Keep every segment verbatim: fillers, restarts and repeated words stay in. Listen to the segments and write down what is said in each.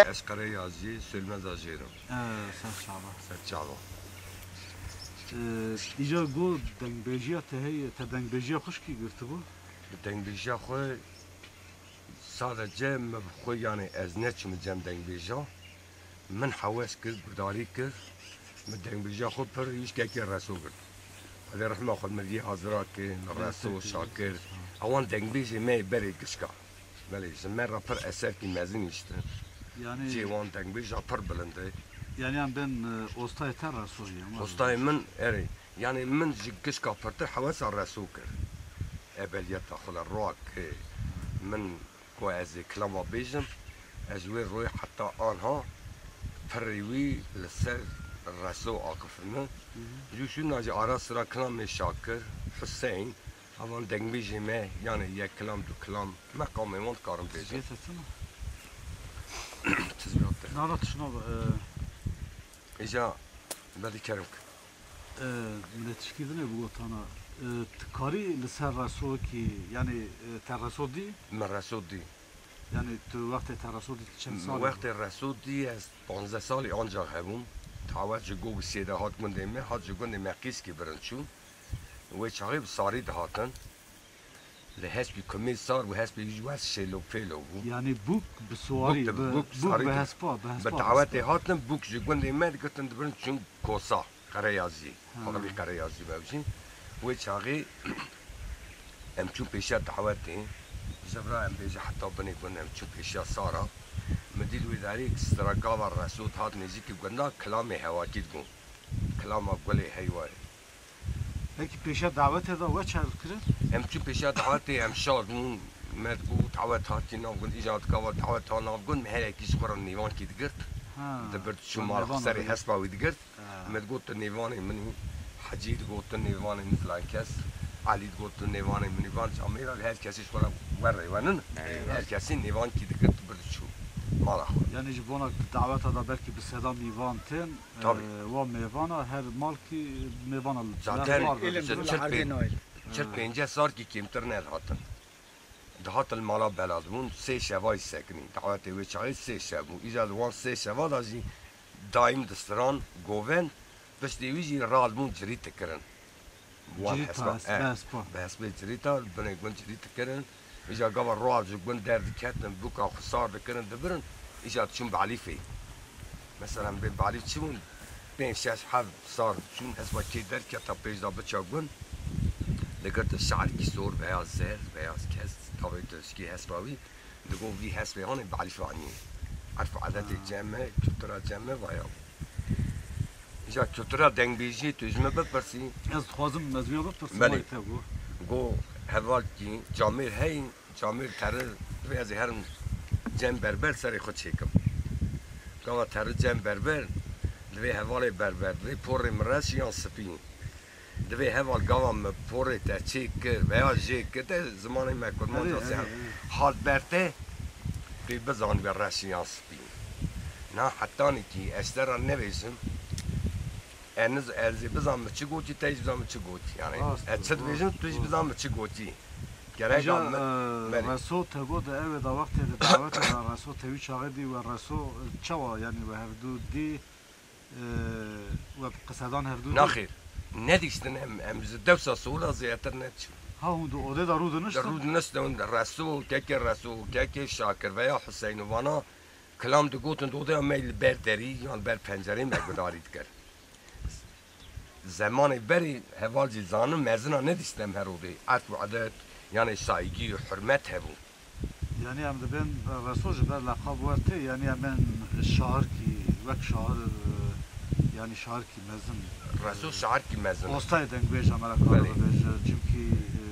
Ez Qereyazî, Sölmeza Jêr im. Ee, ser çava. Ser çava. Ee, îca got dengbêjiya te heye, te dengbêjiya xwişkî girtibû? Bi dengbêjiya xwe sadece min bi xwe, yanî ez neçûme cem dengbêja. Min hewes kir, gudarî kir. Min dengbêjiya xwe pir ji kekê Reso girt. Xwedê rehma xwe miriyê hazira kir, Reso, Şakir. Ewan dengbêjê me yê berê gişka. Belê, ji me re pir eserkî mezin hiştin. Yanî Cihê wan dengbêja pir bilind e. Yanî em bên, e, ostayê te Resoyî ama. Ostayê min, erê. Yanî min ji gişka pirtir hewesa Reso kir. Ebeliyeta xwe le rak, e, min ku ez ê kilama bêjim, ez ji wê royê heta anha pirrê wî li ser Reso aqifime. Ji şûna jî ara sira kilamê Şakir, Huseyn, Evan dengbêjê me, yanî yek kilam, du kilam, meqamê wan dikarim bêjim. Ziyete çima? Çi ziyete? Nana tişna, e, Îca, belî kerem kir. E, min ê tişkî dinê bigotana. E, tu karî li ser Resokî, yanî, e, te Reso dî? Me Reso dî. Yanî tu wextê te Reso dî, tu çend salî bû? Wextê Reso dî ez panzdeh salî ancax hebûm. Dawet ji go bi sê de hat gundê me, hat ji gundê me Qîskî birin çû. Wê çaxê bi sarî dihatin. Li hespî kumê sar bû, hespê wî jî wes şêlo fêlo bû. Yanî bûk bi siwarî, Bûk de bi, bi, bûk bi sarî de. Hespa, bi hespa. Bi dawetê hatin, bûk ji gundê me digitin dibirin çûn Kosa, Qereyazî. Ha. Xalî Qereyazî bevjî. Wê çaxê em çûn pêşiya dawetê. Ji vira em bêje heta binê gund em çûn pêşiya sara. Min dît wê derê stragava Resûd hat nêzîkî gunda kilamê hewakî digot. Kilama gulê heywa ye. Pekî pêşiya dawetê de we çawa kirin? Em çûn pêşiya dawetê, em şad bûn, me digot dawet hatî nav gund, îca dikava dawet ha nav gund, me her yekî ji xwe re nêvankî digirt. Ha, dibir diçû mala xwe, serê hespa wî digirt. Ha. Me digot tu nêvanê min î, Hecî digot tu nêvanê min filan kes, Elî digot tu nêvanê min î, van camêra her kesî ji xwe re wer rêwenin. Eyvallah. Her kesî nêvankî digirt, dibir diçû mala xwe. Yanî ji bona daweta de belkî bi sedan mîvan tên, Tabii. Ee, wa mêvana her malkî mêvana Zaten lehvar ji çil pên-, çil pênceh sarkî kêmtir nedihatin. Dihatin mala beladibûn, sê şevayî sekinî. Dawetê wê çaxê sê şev bû. Îca di wan sê şeva de jî daîm distiran govend, piştê wî jî radibûn cirî dikirin. Wan Cirîta, hespa, hespa, eh, hespa. Bi hespê cirîta, li binê gund cirî dikirin. Îca gava roa ji gund derdiketin, bûka xwe sar dikirin, dibirin. Îca diçûn Balîfê. Mesela em bê Balîf çi bûn? Pênc, şeş, heft sar diçûn. Hespa kê derketa pêş de biça gund. Digirtin şarkî sor veya zerd veya kes. Tavê tu şikî hespa wî. Digot vî hespê hanê Balîf anî. Erf û edetê cem me, kultura cem me vaya bû. Îja kultura dengbêjiyê tu ji min bipirsî. Ez dixwazim ez vê bipirsim, Belê. Ay te bû. Go hevalkî, camêr hey, camêr terî, divê ez ê herim cem berber serê xwe çêkim. Gava terî cem berber, divê hevalê berber, divê porê min reş yan spî. Divê heval gava min porê te çêkir veya jêkir, te zimanê me kurmanca Erê, erê, ser erê. Hat ber te, tu bizanî be reş yan spî. Na hetanî kî ez te re nebêjim, ez, ez ê bizan min çi gotî, te jî bizan min çi gotî. Yani, Rast, ez çi rast, dibêjim, tu jî rast. Bizan min çi gotî. Gerek Îja, min, e, belê. Reso te got, ew ê da wextê de dawetê de Reso te wî çaxê dî we Reso, e, çawa, yani we hevdû dî, e, we bi qisedan hevdû dî? Naxêr, nedîştin em, em ji dewsa sola zêdetir nediçûn. Ha, hûn di odê de rû diniştin? Di rû diniştin, Reso, kekê Reso, kekê Şakir veya Huseyno vana kilam digotin, di odeya me li ber derî yan li ber pencerê me gudarî dikir. Zemanê berê heval jî zanin mezina nedîştin em her odê. Erf û edet, yani saygî û hurmet hebû. Yani em dibên Reso ji ber leqab wer tê, yani em bên şairkî, wek şair, yani şairkî mezin. Reso şairkî mezin. Ostayê dengbêja me re kare Belê. Bibêje, çimkî, e,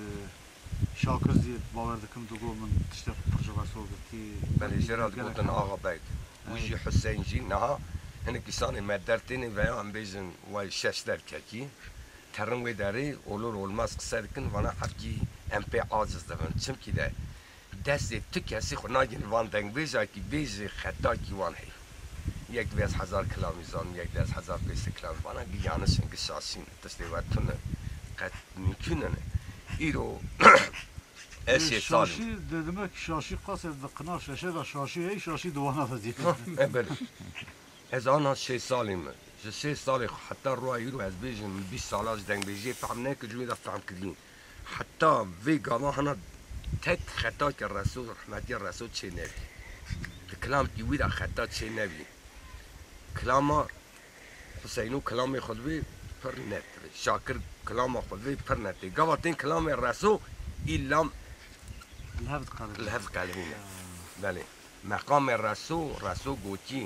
Şakir zî bawer dikim digo min tiştê xwe pir ji Reso girtî. Belê, jê re gelek digotin hema. Axa Beyt. Wî Ey. Jî Huseyn jî niha hinek îsanê me dertêne veya em bêjin way şeş derkekî. Terin wê derê olur olmaz qise dikin, vana hevkî em pê aciz dibin. Çimkî de destê tu kesî xwe nagihîne van dengbêja kî bêjê xeta kî wan heye. Yek divê ez hezar kilamî zanim, yek divê ez hezar pêsê kilamî vana, gi yanişin, gi şaşîn, tiştê we tune. Qet mümkün nîne. Îro Ez şêst salî. Şaşî, dedim ki şaşî qasê di qina şeşe de şaşî hey, şaşî di wana de zî. E, belê. Ez ana şêst salî me. Ji şêst salê xwe heta roja îro ez bêjim, min bîst sala ji dengbêjiyê fehm nekir, ji wî de fehm kirî. Heta vê gava hana tek xeta ke Resul, rehmetiya Resul çê nebî. Di kilamkî wî de xeta çê nebî. Kilama Huseyno kilamê xwe divê pir net divê. Şakir kilama xwe divê pir net divê. Gava tên kilamê Reso îlam Li hev diqelibîne. Li hev diqelibîne. Belê. Meqamê Reso, Reso gotî,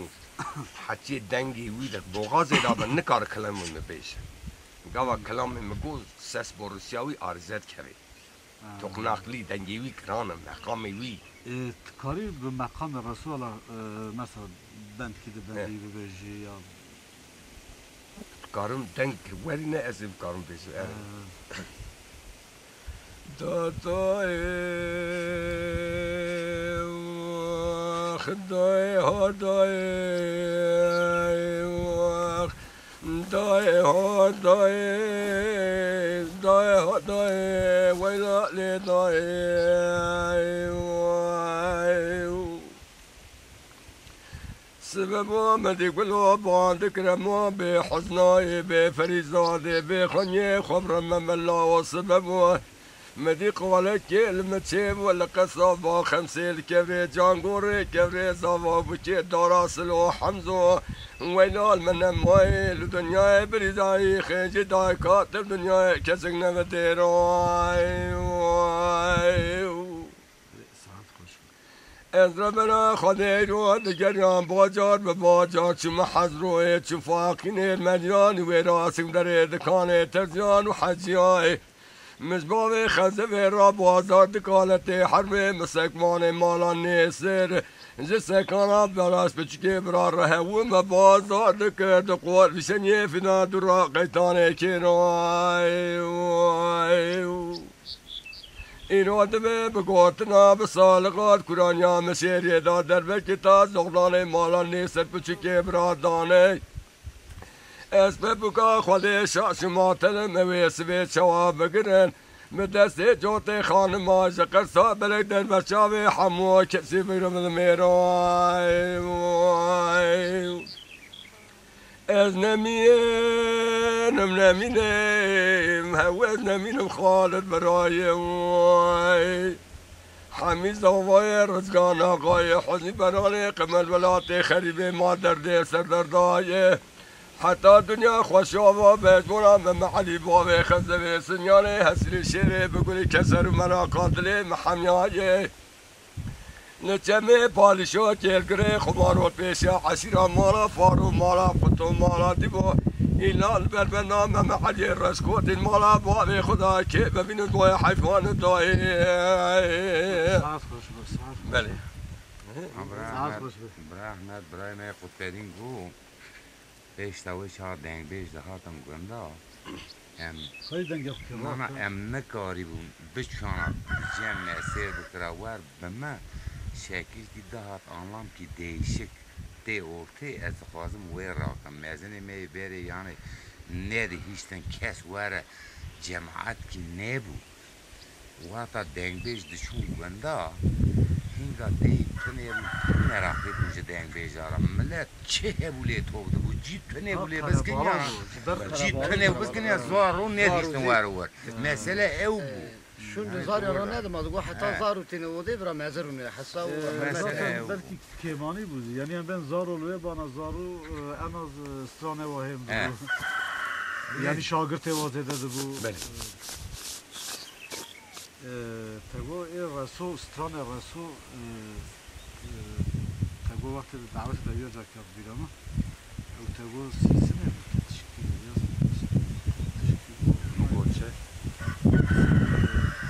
heçiyê dengê wî de boxazê de be, nikare kilamê min bêje. Gava kilamê min got, ses borisiya wî arîze dikeve. Ha. Toqnaqlî, dengê wî giran e, meqamê wî. E, tu karî bi meqamê Resûla, e, mesela bendkî di bendî He. bibêjî ya? Karim deng werîne, ez ê bikarim bêjim, evet. E. Dadayê wax, dayê ha dayê wax. Dayê ho dayê, dayê ho dayê, weyla lê dayê, wey. Sibebo me dî gulo ban dikire ma bê huznayê, bê ferîzadê, bê xwenyê xwe bi reme mela o sibebo. Midî qalekê li miçê bû li qesaba Xemsê li kevrê Cangorê kevrê zava bû kê dara Silo Hemzo. Weyla li me nemayê li dinyayê birîzayî xêncî dayka te dinyayê kesik nevidêro. Ez revera Xwedê ro digeriyan bacar bi bacar çûme Hezroyê çû faqînê meryan wê rasik derê dikanê terziyan û heciyayê. Min ji bavê xezevê re bazar dikale tê herbê min sekmanê mala nêsir. Ji sekana beraş piçikê bira rehe û me bazar dikir di qor vîşeniyê fîna dû ra qeytanê kêray. Îro divê bi gotina bi saliqat kuraniya min şêrê da derbekê ta zoxlanê mala nêsir piçikê bira danê. Ez pepuka Xwedê şaş û matelim, ew ê sivê çawa bigirin. Bi destê cotê xanima ji qersa belek derbe çavê hemû kesî bigrim li mêro. Ez nemînim, hew ez nemînim Xalid birayê. Hemî zavayê Rizgan Axayê, Huzî Beranê, Qimel Welatê, Xerîbê ma derdê serderdayê. Heta dinya xweşava be, ji bona Meme Elî bavê Xezevê, Sinyanê Hesirê Şêrê, bi gulî Keser û Meraka dilê Mihemyayê. Li çemê Palîşo Kêlgirê, Xumaro Pêşa, Eşîra Mala Faro, Mala Quto, Mala Dîbo, Îlal Berbenda, Meme Elî Reşkotîn, Mala Bavê Xuda Kê, Bevîn û Doyê Heyfan û Doyê. Saet xweş be, saet xweş be. Belê. Saet xweş be. Bira Ehmed, birayê me Qutbedîn bû. Pêşta wê çawa dengbêj dihatin gunda, em Xwedî dengê xwe kêma na, na, kir. Em nikarîbûn biçûna cem me sêr bikira wer bi me şekilkî dihat anlamkî değişik tê ortê, ez dixwazim wê rakim. Mezinê me yê berê yanê nedihiştin kes were, cemaetkî nebû. Wata dengbêj diçûn gunda, hînga deyî tunê bû, pir meraqlî bûn ji dengbêja re. Milet çi hebû lê top dibû, cî tunê bû lê bizkiniya, cî tunê bû bizkiniya, zaro nedîtin wer û wer. Mesele ew bû. Şûn di zarê re nedima, digo heta zaro têne odê bira mezir û nê hesa û. Mesele ew. Belkî kêmanî bû zî. Yanî em bên zaro li wê bana zaro, e, en az, e, stranê wa hêm bû. Yanî şagirtê wa zêde dibû. Belê. E, te got ê Reso, stranê Reso, e, e, te got wextê di dawetê de wî careke bîra min. Ew te got sîsinê bû, te tişkî ya tişkî bû. Got çi?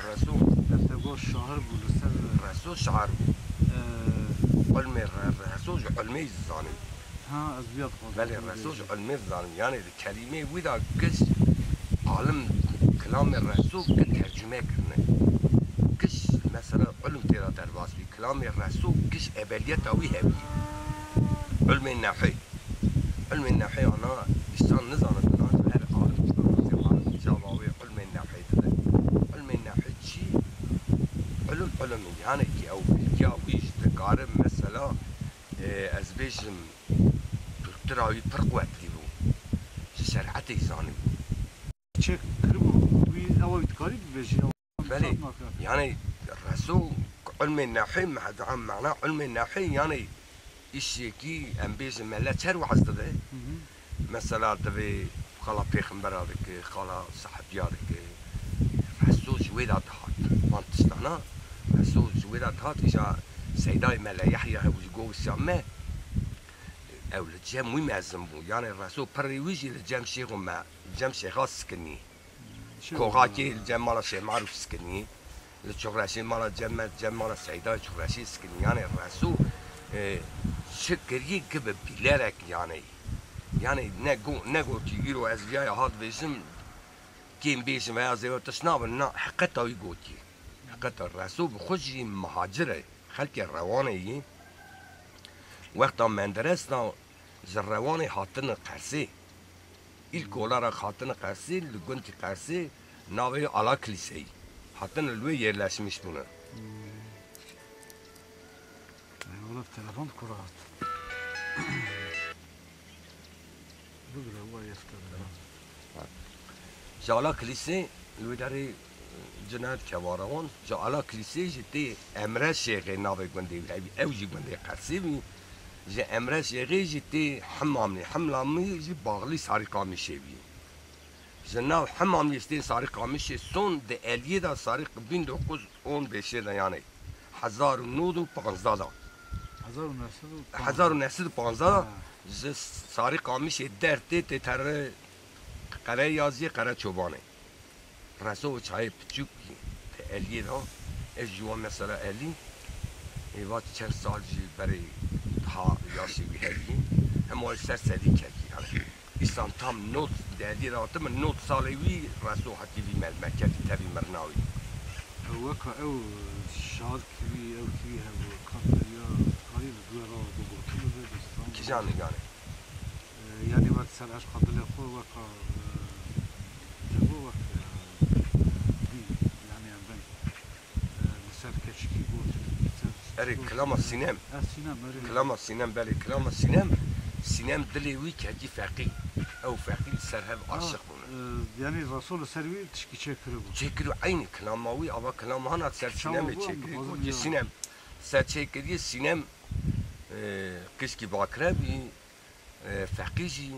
Reso. Ev te got şair bû li ser Reso şair bû. E, Ilmê re-, Reso ji ilmê zanî. Ha, ez vîya dixwazim. Belê, Reso ji ilmê dizanim. Yanî di kelîmeyê wî de giş alim kilamê Reso gi tercûme kirine. Giş mesela ilim tê de derbas bî. Kilamê Reso giş ebediyeta wî hebû. Ilmê nehwê. Ilmê nehwê ana însan nizane, tu naz her alim, alim çawa wê ilmê nehwê dide. Ilmê nehwê çi? Yanê ki ew bilgiya wî jî dikarim mesela, e, ez bêjim, kultura wî pir quwetlî bû. Ji şer'etê zanîbû. Çêkiribû, wî ew wî dikarî bibêjî, ew Belê, misafir nake. Yanî Reso ilmê nehwê, mehd-, mehna ilmê nehwê, yanî îşekî em bêjin mele çer waz dibe. Hı hı. Mesela divê xala pêxembera dike, xala sahibiya dike. Reso ji wê de dihat. Van tiştana Reso ji wê de dihat. Îja Seydayê me le Yehya hebû ji Govisiya me. Ew li cem wî mezin bû. Yanî Reso pirrê wî jî li cem şêxo me, cem şêxa sikinî. Koxakê li cem mala Şêh Marûf sikinî. Li Çuxreşê mala cem me, cem mala Seyda Çuxreşê sikinî. Yanî Reso, e, çi kirî gibi bilerek yanî. Yanî ne go-, ne gotî îro ez viya ya hat bêjim, kêm bêjim veya zêwe tişt nabin, na heqeta wî gotî. Heqeta Reso bi xwe jî muhacir e. Xelkê Rewanê yî. Wexta Menderes da ji Rewanê hatine Qersê. Îlk olarak hatine Qersê, li gundî Qersê navê Ala Kiliseyî. Hatine li wê yerleşmiş bûne. Hmm. Ay, oğlum, telefon kuru hat. Bugüne bu ayakta. Ji Ala Kilisê li wê derê, e, Cinayet Kevara wan, ji Ala Kilisê jî tê Emre Şêxê navê gundê wî hebî, ew jî gundê Qersê bî. Ji Emre Şêxê jî tê Himamlî, Himamlî jî baxlî Sarî Qamîşê bî. Ji nav Himamlî jî tê Sarî Qamîşê son di eliyê de Sarî bin dokuz on beşê de yanî hezar û nod û panzdeh de. Hezar û neh sed û panzdeh. Hezar û neh sed û panzdeh de Ha. ji Sarî Qamîşê der tê tê tere Qere Yaziyê, Qere Çobanê. Reso û çayê piçûk te eliyê de, ez ji wan mesela elî, êva çend sal jî berê ha yaşê wî herî, hema wê ser sedî kekî. Yanî, îsan tam not di eliyê de hatime, not salê wî Reso hetî vî me, me kefî tevî mirina wî. Ew weka ew şar kivî, ew kivî hebû, kaferiya, karî bi duwe rawa bigotin bibe, bi stran bibe. Kijan yanî? E, yanî wek ser eşqa dilê xwe weka, e, tebo wek, e, dî, yanî em bên, e, li ser keçikî got, li ser Erê, kilama Sînem. E, Sînem, erê. Kilama Sînem, belê, kilama Sînem. Sînem dilê wî kekî feqî. Ew feqî li ser hev Ha, aşiq bûne. E, yanî Resul li ser wî tişkî çêkiribû. Çêkirî eynî kilama wî, ava kilama hana ser Çawa Sînemê bû, em çêkirî, dixwazin got ki ya. Sînem, ser çêkirî Sînem, e, qîskî bakire bî. E, feqî jî,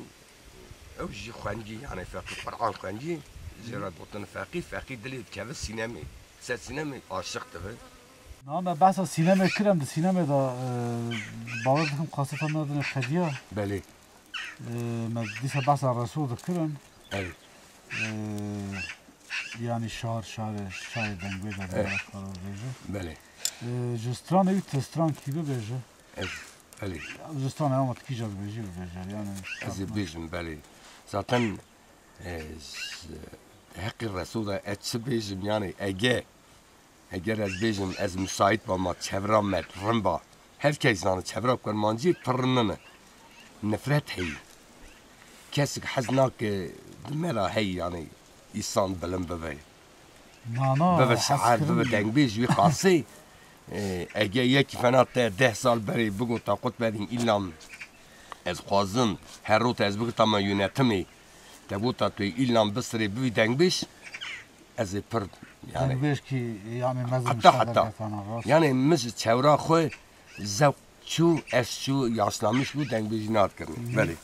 ew jî xwendî, yanî feqî Quran xwendî, jê re gotin feqî, feqî dilê dikeve Sînemê. Ser Sînemê aşiq dibe. Na me behsa Sînemê kirin, di Sînemê de, e, bawer dikim kaseta me dine qediya. Belê. E, me dîsa behsa Resul dikirin. Evet. E, yanî şar, şarê, şarê dengbêj e, Evet. Belê. E, ji stranê wî ti stran kî bibêje? Ez, belê. Ji stranê ama ti kîja dibêjî bibêje, yanî. Ez ê bêjim, belê. Zaten, e, ji heqî Resûl de ez çi bêjim, yanî ege, eger ez bêjim, ez müsait bama, çevra me rin ba. Her kes zane, çevra kurmancî pir rin e. Nifret heyî. Kesik hez nake di me ra heyî, yanî, îsan bilind bibe. Na, na, Bibe hez şair, bibe kirin. Dengbêj, wî qasê. E, ege yekî fena te deh sal berê bigota Qutbedîn, îlam ez xwazim, her rot ez bigota me yönetimê. Te gota tu îlam bisirê bivî dengbêj, ez ê pir, yanî. Dengbêj kî, yanî, mezin Heta, muşahede heta. Ketana rast. Yanî, min ji çewra xwe zewq çû, ez çû, yaşlamiş bû, dengbêjî nat kirin. Hı hı. Belê.